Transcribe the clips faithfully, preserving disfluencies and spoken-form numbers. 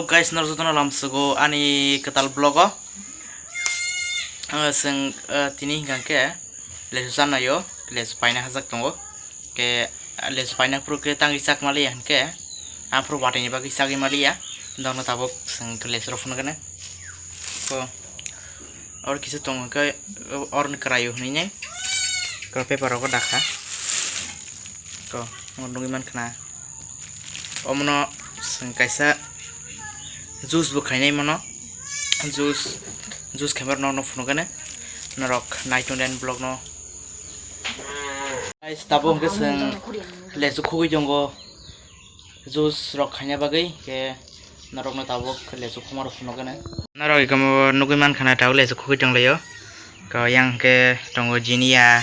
Guys, norok jotono lamsogo ani kwtal vlog o. Ah, chwng, ah, tini hwnkha khe lesu chanaio, lesu paina hajak tongo. Khe, ah, lesu paina phuru khe tangwi chak maliya hwnkhe, aphuru watwi ni bagwi chagwi maliya. Dono tabuk chwng lesu rok phunukgwne. Ko, oro kisa tongo khe, oroni kwraio hwnwi nai. Ko paper rogo dakha. Ko, nugwi mankha na. Omono chwng kaisa juice bo khainai mano. Juice, juice khaimar no, no phunukgwne. Norok nai tongdi ani vlog no. Guys, tabuk hwnkhe chwng lesu khugwi tongo. Juice rok khaina bagwi khe norokno tabuk lesu khuma rok phunukgwne. Norok ikomo nugwi mankha na tabuk lesu khugwi tonglaio. Ko yang hwnkhe tongo Jinia,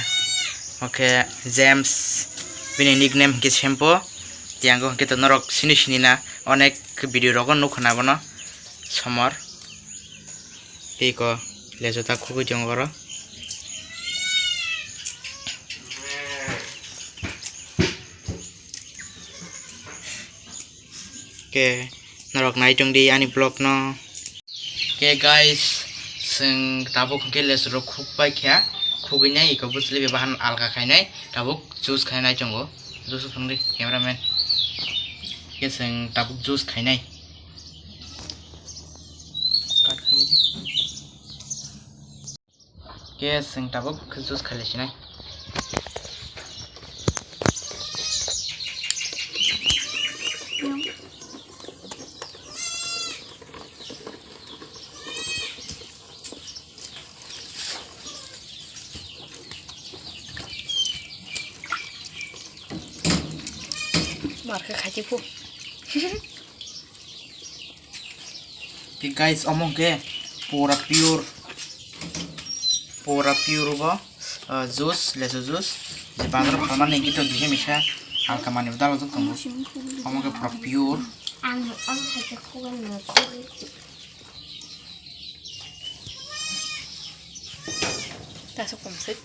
omo khe James, bini nickname hwnkhe Sempo. Tiyango hwnkhe to norok sini sini na onek video rogo nukha na bono somor. Tei ko lesu ta khugwi tongo oro. Ke norok nai tongdi ani vlog no. Ke guys, chwng tabuk hwnkhe lesu rok khuk pai kha, khugwi nai iko bwsli be bahan alga khainai, tabuk juice khainai tongo, juice phunukdi cameraman. Ke chwng tabuk juice khainai. Cut khainai. Ke chwng tabuk juice khailai sinai. Mar khe khaiti phu. Ke guys, omo hwnkhe pura pure, pura pure bo, ah, juice, lesu juice. Je bazar o phalmani hwnkhe to kisa misa halka manwi bo dalajak tongo. Omo hwnkhe pura pure. Ang, ang hai khe khugwi nang khugwi. Tasuk pamsik.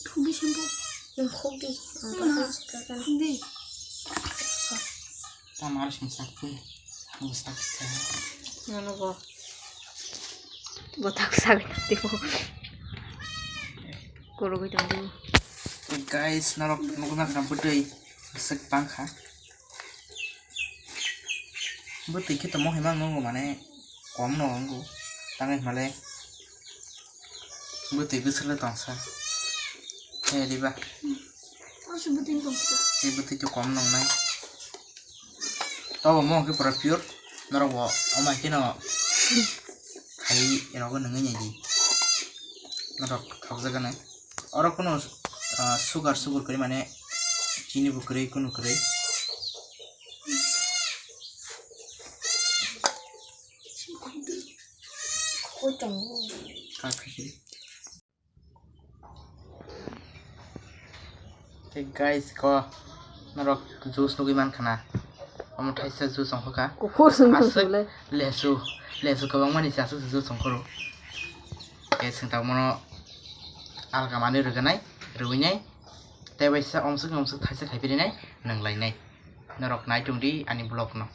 Khugwi Sempo. Khugwi. Khugwi. Tamo aro sini sakwi. Ang sakwi kha. Nono bo. Bo tak sagwi tongdi bo. Korogwi tongdi. Guys, norok nukna khna bwtwi bwswk bangkha. Bwtwi khe tamo hai mang nungo mane kom no wngo. Tangwi hwnle bwtwi bwswk le tongsa. He diba? Tei bwtwi to kom nungnai. Tobo mo hwnkhe pura pure. Norok bo omo hai kheno khai rogo nungwi nai di. Norok thokjagani. Oro kunu, ah, sugar, sugar kwrwi mane chini bo kwrwi, kunu kwrwi. Kok khai khe. Tei guys, ko norok juice nugwi mankha na. Omo thaisa juice wngkha. Kuphur sung aswk sung le. Lesu, lesu kwbangmani se aswk juice wngkha ro. Tei chwng tabuk mono alga manwi rwgwnai, rwinai. Tei bai sa omswk omswk thaisa khai pirinai, nwnglainai. Norok nai tongdi ani vlog no.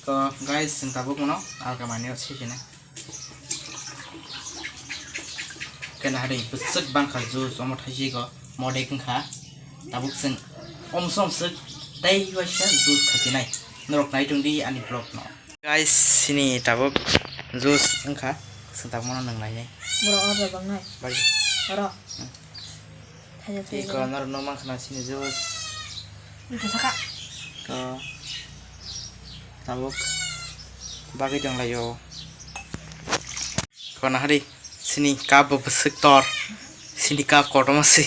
To guys, chwng tabuk mono alka manwi o sijina. Kena hari bwswk bangkha juice omo thaisi ko modek wngkha. Tabuk chwng omswk omswk tei waisa juice khakinai. Norok nai tongdi ani vlog no. Guys, sini tabuk juice wngkha. Chwng tabuk mono nwng lainai. Borok oro bangnai. Bai. Oro. Hmm. Thaijak, tei thaijak. Ko norok nukmankha na sini juice. Wngkha saka. Ko tabuk bagwi tonglaio. Ko nahari sini cup bo bwswk tor. Sini cup kotorma se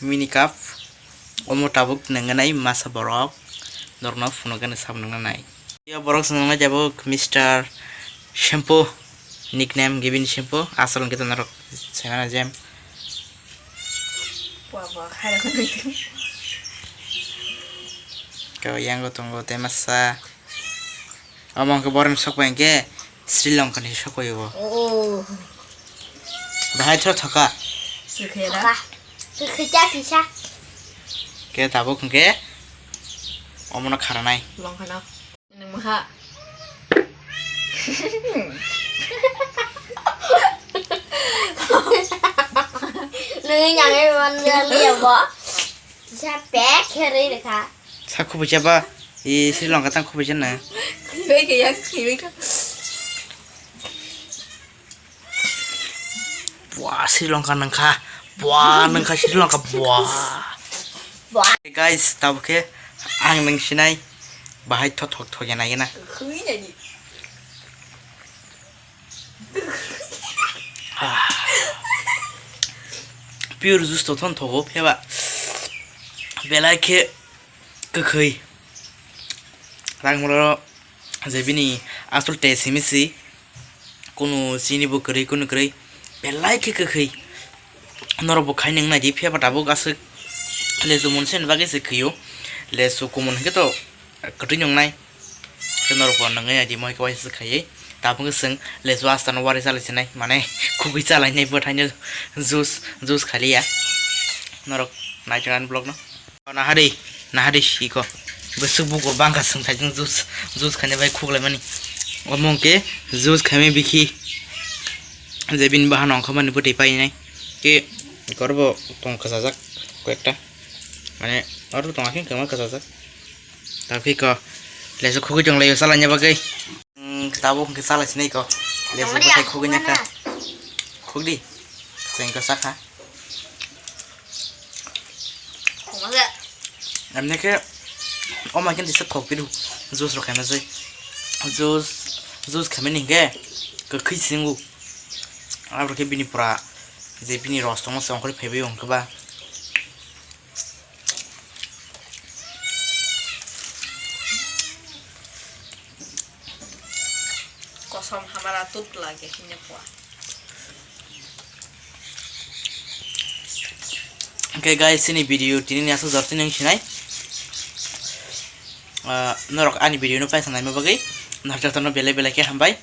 mini cup. Omo tabuk nwngnai masa borok norokno phunukgani sabo nwngnai. Yo borok se nwngnai tabuk Mister Shampoo, nickname given Shampoo, asol hwnkhe to norok saimano Jem. Ko yango tongo tei masa. Omo hwnkhe borokni sok bai hwnkhe Sri Lanka ni sokoi bo. Oh. Bahai thro thoka. Sikhe da. Thoka. Sikhe cha kisa. Ke tabuk hwnkhe omono kharanai. Bongkhano. Nwng maha. Nwng yang ai man ya bo. Sa pek khere rekha. Sa khubui cha ba. I Sri Lanka tang khubui cha na. Khibai ke ya khibai ka. Bua, Sri Lanka nangkha. Bua, nangkha Sri Lanka. Bua. Bua. Guys, tabuk khe ang nang sinai bahai thothok thok ya nai na. Khwi nai di. Ah. Pure juice to thon thogo pheba. Belai khe kwkhwi. Rang moro je bini asol te simi si. Kunu chini bo kwrwi, kunu kwrwi. Belai khe kwkhwi. Norok bo khai nang nai di, phiya ba tabuk aswk lesu monsen bagwi se khwio. Lesu kumun hwnkhe to kwtwi nung nai. Khe norok bo nang nai di, moi khe waisa se khaiwi. Tabuk se chwng lesu asta no wari chalai se nai. Mane khugui chalai nai bwthai no juice, juice khaliya. Norok nai chwng ani vlog no. Nahari, nahari siko. Bwswk bukur bangkha swng thai jus, jus khainai bai khuklai mani. Omo hwnkhe jus khaimai bikhi. Je bini bahan ongkha mani bwtwi painai. Ke korbo tong kwchajak koyekta. Mane oro tong akhe kwma kwchajak. Tabuk khe ko lesu khugui tong laio chalai bagwi. Hmm, tabuk hwnkhe chalai sinai ko. Lesu bwthai khugui naka. Khugdi. Sengko sakha. Khoma khe. Amne khe o mai khe disa thok piru. Juice rok khaima jai. Juice, juice khaimani hwnkhe kwkhwi singo. Abo khe bini pura je bini ros tongma se ongkhorwi phaibai ongkhe ba. Kosom hamara tut lage hine pua. Okay guys, ini video tini ni asal jor tini sinai. Ah, norok ani video no paisa naima bagwi. Nar jotono belai belai khe hambai.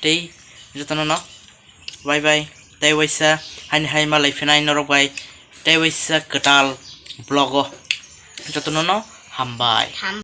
Tei jotono no bye bye. Tei waisa hani hai malai phinai norok bai. Tei waisa kwtal vlog o. Jotono no hambai. Ham-